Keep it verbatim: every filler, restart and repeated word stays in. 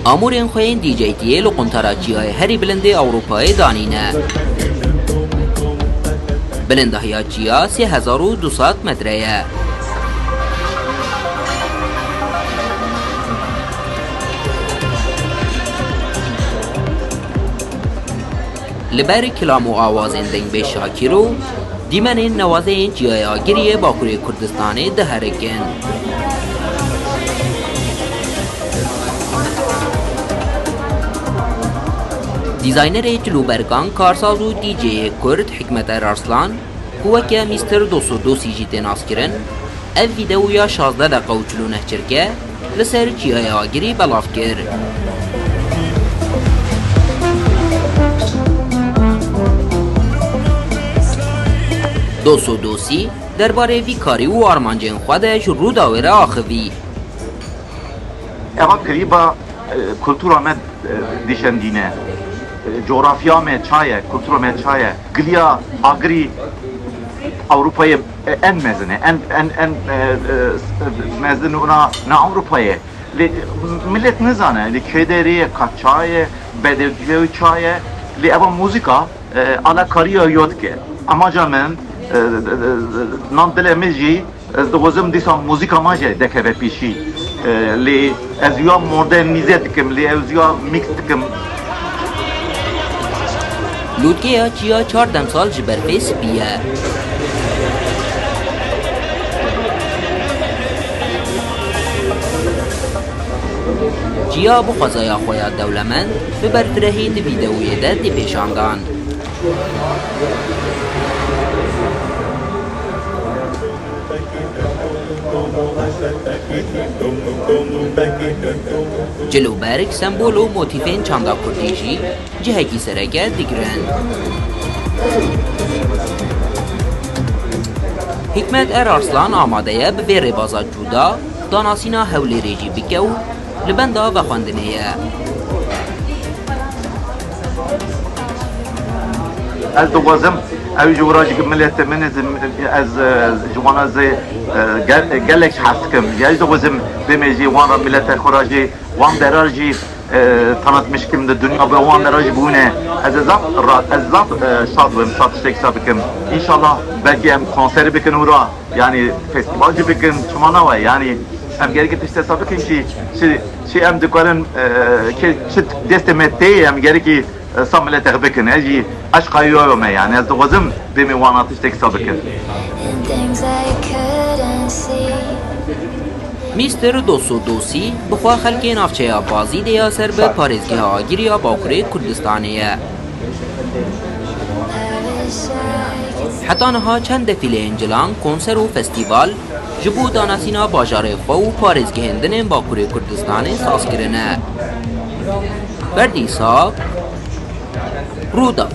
Amûrên xwe yên D J T'yê li quntara çiyayê herî bilind ê Ewropayê danîne. Bilindahiya çiya sê hezar û du sed metre ye. Li ber kilam û awazên dengbêj Şakîr û dîmenên newazeyên Çiyayê Agiriyê Bakurê Kurdistanê diherikin. Dîzaynerê cilûbergan, karsaz û D J'yê Kurd Hikmet Erarslan, ku weke Mister Doso Dosi jî tê naskirin, ev vîdeoya şazdeh deqa û çil û neh çirke li ser Çiyayê Agirî belav kir. Doso Dosî derbarê vî karî û armancên xwe de ji Rûdawê re axivî. Eva klîba, e, kultura me, e, dişendîne. E, coğrafya me çaye, kultura me çaye. Giliya Agirî Ewropayê, e, en mezin e. En, en, en, e, e, mezin û na, na Ewropayê. Lê millet nizane, lê kê derê ye, ka çaye, bedewciye û çaye. Lê eva muzîka, e, alakariya yo dike. Amaca min, e, e, e, nan dilê min jî, ez dixwazim dîsa muzîka me jî dekeve pêşî. E, lê ez ya modernîze dikim, lê ez ya mîks dikim. Lûtkeya çiya çar demsal ji berfê spî ye. Çiya bi xwezaya xwe ya dewlemend, bi berfirehî di vîdeoyê de tê pêşandan. Cil û berg, sembol û motîfên çanda kurdî jî cihekî sereke digirin. Hikmet Erarslan amade ye bi vê rêbaza cuda danasîna Hewlêrê jî bike û li benda vexwendinê ye. Ez dixwazim ew ji wira jî miletê min, ez, ez, e, ji wana zê, e, gel-, gelek hez dikim. Ez dixwazim bême jî wan re, miletê xwe re jî, wan dera jî, e, tanıtmış kim di dinya bi wan dera jî bûne. Ez, ez zaf ra-, ez zaf, e, şad bim, şad tiştek şad bikim. İnşallah belki em konseri bikin û ra. Yani festival jî bikin, çima nawe? Yani em gerek tiştê sa bikin ki, çi, çi em dikarin, e, ki çi destê me tê, em gerek, e, sa milete bikin. Ez jî eşqa yo yo me, yani ez dixwazim bême wana tiştek sa bikin. Mister Doso Dosi, bi xwe xelkê navçeya Bazîdê ya ser bi parêzgeha Agirî ya Bakurê Kurdistanê ye. Heta niha çend defîleyên cilan, konser û festîval ji bo danasîna bajarê xwe û parêzgehên din ên Bakurê Kurdistanê saz kirine. Berdîsa, Rûda.